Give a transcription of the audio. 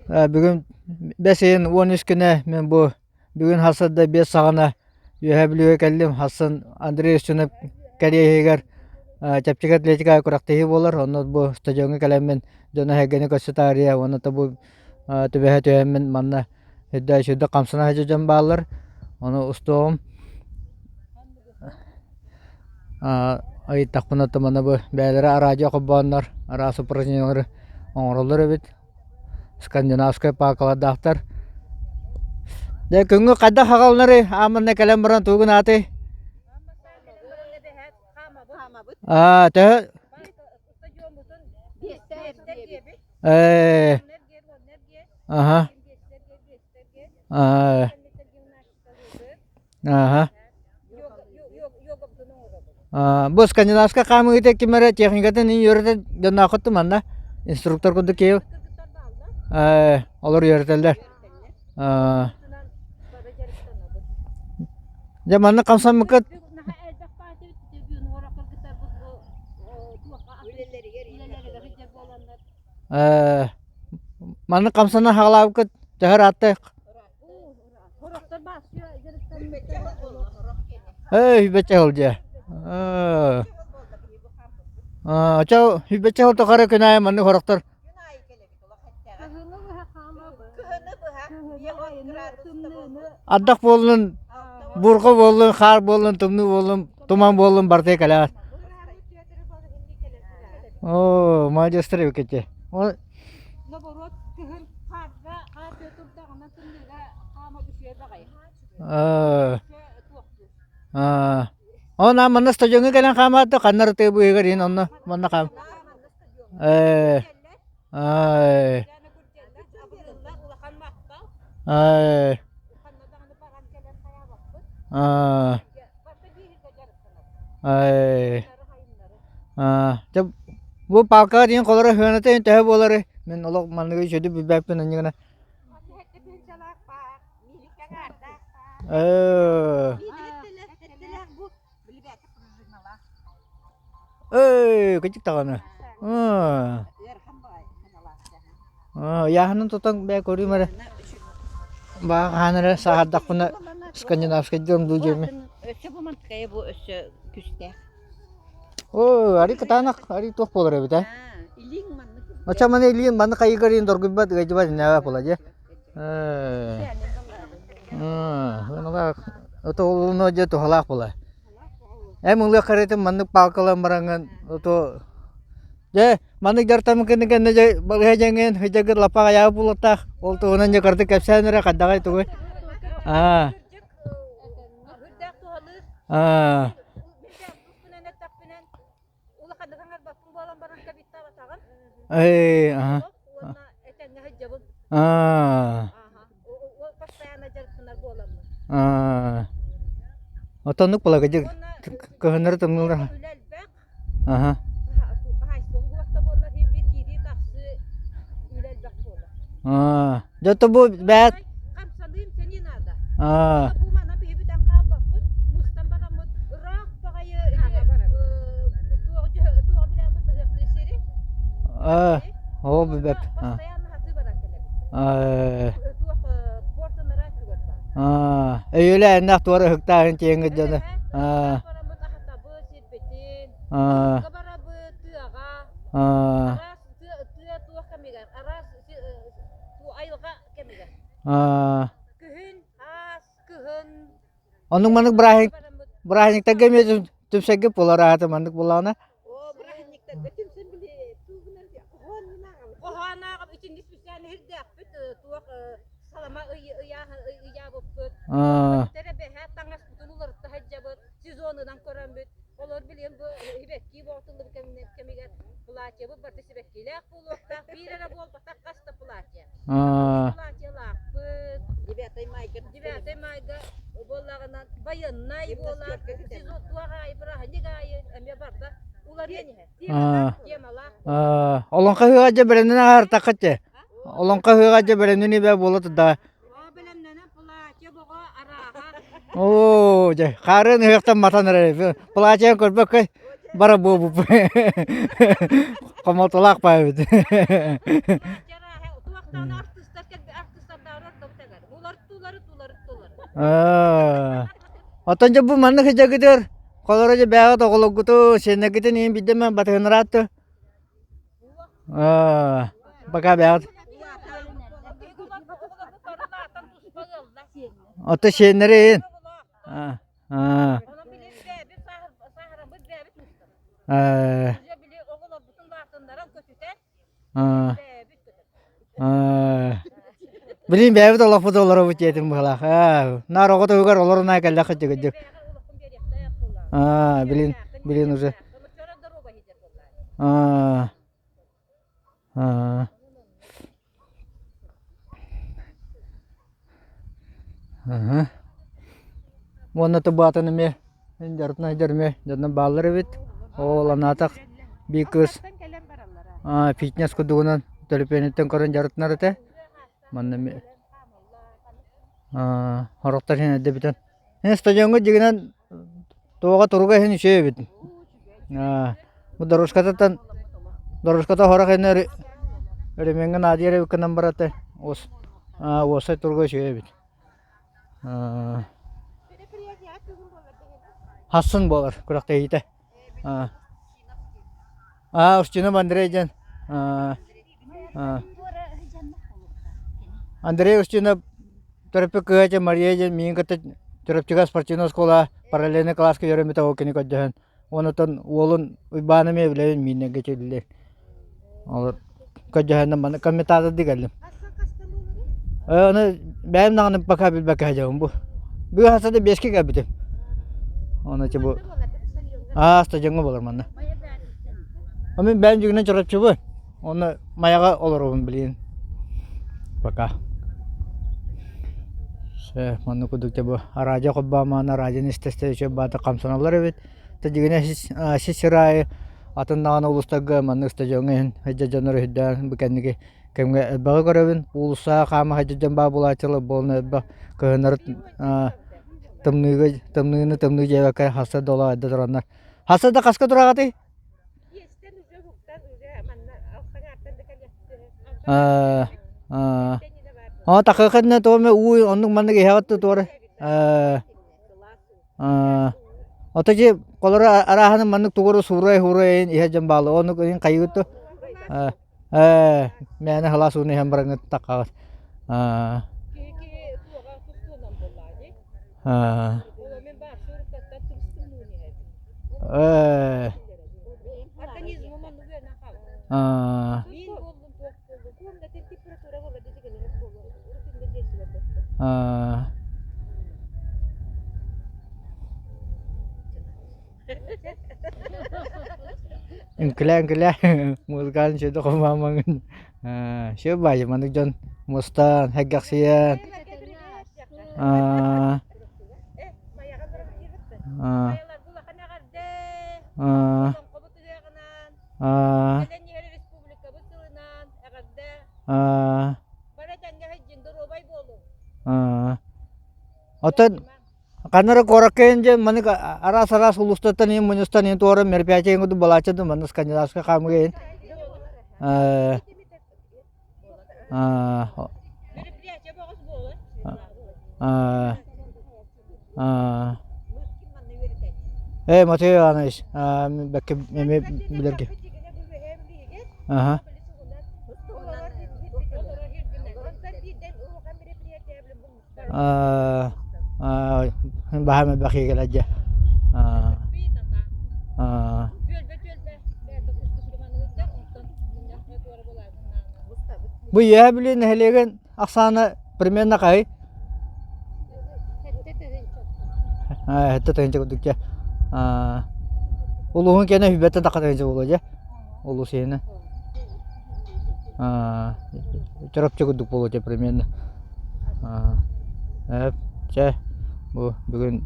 Бүгүн бэс ыйын 13 күнэ мин бу бүгүн хасырда биэс саҕана Үөһээ Бүлүүгэ кэллим. Хассын Андрей Устинов кэриэһигэр чэпчэки атлетикаҕа күрэхтэһии буолар. Онно бу стадиоҥҥа кэлэммин дьону-сэргэни көрсө таарыйа уонна бу түбэһэ түһэммин манна үрдэ үчүгэйдик хамсана сылдьар дьон бааллар. Ону устуоҕум. Ыйыттахпына манна бу бэйэлэрэ араадьыйа холбооннор араас упражнениелары оҥороллор эбит. Скандинавскай паакалардаахтар. Дьэ күҥҥү хайдах аҕалынарый? Аан манна кэлэн баран тугун аатый? Аа, төһө? Ээ, аха. Аа. Ааһа. Аа, бу скандинавскай хаамыыта ким эрэ техникатын үөрэтэ дьоннооххут манна инструктор курдук киһи ээ олор үөрэтэллэр. Аа. Дьэ манна хамсаммыккыт ээ маннык хамсана хаалаабыккыт төһө ырааттай? Эй, бэчэ сылдьа. Аа, очо бэчэ сыл тухары күн аайы маннык сорохтор ардах буоллун, бурҕа буоллун, хаар буоллун, тымныы буоллун, туман буоллун барыта кэлэҕит. Оо, маладьыастар эбиккит Наоборот, кыһын хаарга хаар тыа турдаҕына тымныыга хаама үчүгэй баҕайы. Э, аа. Онон манна стадиоҥҥа кэлэн хаамаат да ханна эрэ тыа быыһыгар иһин онно манна хаам. Э, ай. Ай. Аа. Ай. Аа, дьэ бу палкаҕа диэн холоро сыаната төһө буоларый? Мин олох манныгы үчүгэйдик билбэппин инньэ гына. Ээ. Эй, кычык даҕаны. Аа. Ыйааһынын тутан бэйэ көрүүм эрэ. Баа хаһан эрэ сааһырдахпына скандинавскай дьон дуу диэми. Өссө бу мантыкайа бу өссө күстээх. Оо, ари кытаанах, ари туох буолар эбит ээ? Илииҥ маннык. Оччо маны илиим маннык хайыгар иин доргуйбат, ыалдьыбат иннээбэ буола дии. Ээ. Ото олуна дьэ туһалаах буолар. Эм ылыах харытын маннык палкалан бараҥҥын ото Дьэ, маннык дьарыктаммыккын кэннэ дьэ балыыһа дьэҥҥин сылдьаргыт лаппа аҕыйаҕа буолуохтаах. Ол туһунан дьэ кыратык кэпсээн эрэ хайдаҕый тугуй? Аа. Аа. Ээ, аха. Аа. Аа. Отоннук буолар кыһыннары тымныылар. Аха. Аа. Дьэ то бу бэт Аа. Аа. Оо бэп. Аа. Аа. Өйүлээннэх туора ыһыктааһын тиэҥҥит дьоно. Аа. Аа. барабыт тыаҕа Аа. араас тыа тыа туох кэмигэр араас айылҕа кэмигэр Аа. күһүн аас кыһын Оннук маннык бырааһынньык бырааһынньыктарга эмиэ түмсэргэ буолар аата маннык буоллаҕына. Оо бырааһынньыктарга түмсэн били тугунан хоһоон хоһоон ааҕып итинник специально ирдээхпит туох салама ыйаабыппыт Аа. эрэ бэһэ таҥаспытын уларытта сылдьабыт сезонунан көрөммүт, олор билигин бу сибэкки боотуллубут кэмигэр платьебыт барыта сибэккилээх буолуохтаах, биир эрэ буолбатах хас да платье. Платьелаахпыт. Девятый майга. Девятый майга буоллаҕына байыаннай буолар, сезон туох аайы бырааһынньык аайы эмиэ барыта уларыйан иһэр. Темалаах. Олоҥхо ыһыаҕа дьэ бэлэмнэнэ аһартаххыт дьэ. Олоҥхо ыһыаҕа дьэ бэлэмнэнии бээ буола турдаҕа. Оо, дьэ, хаарын ыһыахтан матан эрэр. Платье көрбөккө бара буолбуппут. Хомолтолоох баайбыт. Оттон дьэ бу маннык сыдьагытыгар холоро дьэ бээҕит оҕолоргуту сиэннэргитин иһин биирдэ эмэ батыһыннараат Пока бээҕит Оттон сиэннэри иһин Билин бэйэбит олохпут олоробут диэтим быһалаах. Наар оҕо туһугар олорунаа кэллэххэ дьыгыдьык. Билин билин уже. Уонна тубаатын эмиэ дьарытына сылдьар эмиэ дьонно бааллар эбит. Ол анаатах биир кыыс фитнес курдугунан төлөпүөнүттэн көрөн дьарытынар этэ. Манна эмиэ сорохтор иһин эрдэ бүтэн. Стадиоҥҥа дьиҥинэн Туоҕа туруга иһин үчүгэй эбит. Бу дорожкатыттан дорожката хорох иһин өрөмүөҥҥэ наадыйар эбиккинэн барата уос уоссай туруга үчүгэй эбит. Хассын буолар күрэхтэһиитэ. Устинов Андрей диэн Андрей Устинов төрөппүт кыыһа диэн Мария диэн миигин кытта Чурапчыга спортивнай оскуола параллельнай кылааска үөрэммит оҕо кини көрдөһөн уонна уолун Уйбааны эмиэ билэбин мииннэргэ чөлүллэр. Олор көрдөһөннөн манна комментатордыы кэллим. Ону бэйэм даҕаны пока билбэккэ сылдьабын бу. Бүгүн хасата биэскэ кэлбитим. Ону бу аа стадиоҥҥа буолар манна. Мин бэйэм дьүгүнэн Чурапчыбын. Онно Майаҕа олоробун билигин. Пока. Все, маннык курдук дьэ бу араадьыйа холбоомоон араадьыйаны истэ-истэ үчүгэй баата хамсаналлар эбит. Дьиҥинэ сис сир аайы атын даҕаны улуустарга маннык стадиоҥҥа иһин сылдьар дьоннор өйдөөн бу кэнники кэмҥэ элбэҕи көрөбүн. Уулуссаҕа хаама сылдьар дьон баар буолааччылар буолан элбэх кыһыннары тымныыга тымныыны тымныы диэбэккэ хаста да олох эрдэ тураннар. Хаста да хаска тураҕытый? Аа такыахынна туоме уу оннук маннык иһэҕит туора Ото дьи колоро арааһаны маннык тугуру суурай хуурай иһэ дьон баалы оннук иһин хайыгыт ээ мээнэ халаас ууну иһэн бараҥҥыт таххаҕыт аа аа ээ аа аа Үҥкүлээ-үҥкүлээ музыкальный чөйдө хомаамаҥын Все баайы маннык дьон мустан сэргэхсийэн аа аа аа аа аа Оттон Ханна эрэ куоракка иһин дьэ маннык араас-араас улуустартан иһин мунньустан иһин туора мероприятие иһин курдук балааччы да манна скандинавскай хаамыга иһин Ээ Матвей Иванович бэккэ эмиэ билэргэ Баһаам элбэх кэлэр дьэ. Бу Үөһээ Бүлүү нэһилиэгин ахсаана примерно хаһый? 7 тыһыынча курдук дьэ. Улууһун киэнэ сүүрбэттэн тахха тыһыынча буолуо дьэ. Улуус иһинэ. Чурапчы курдук буолуо этэ примерно. Чэ, бу бүгүн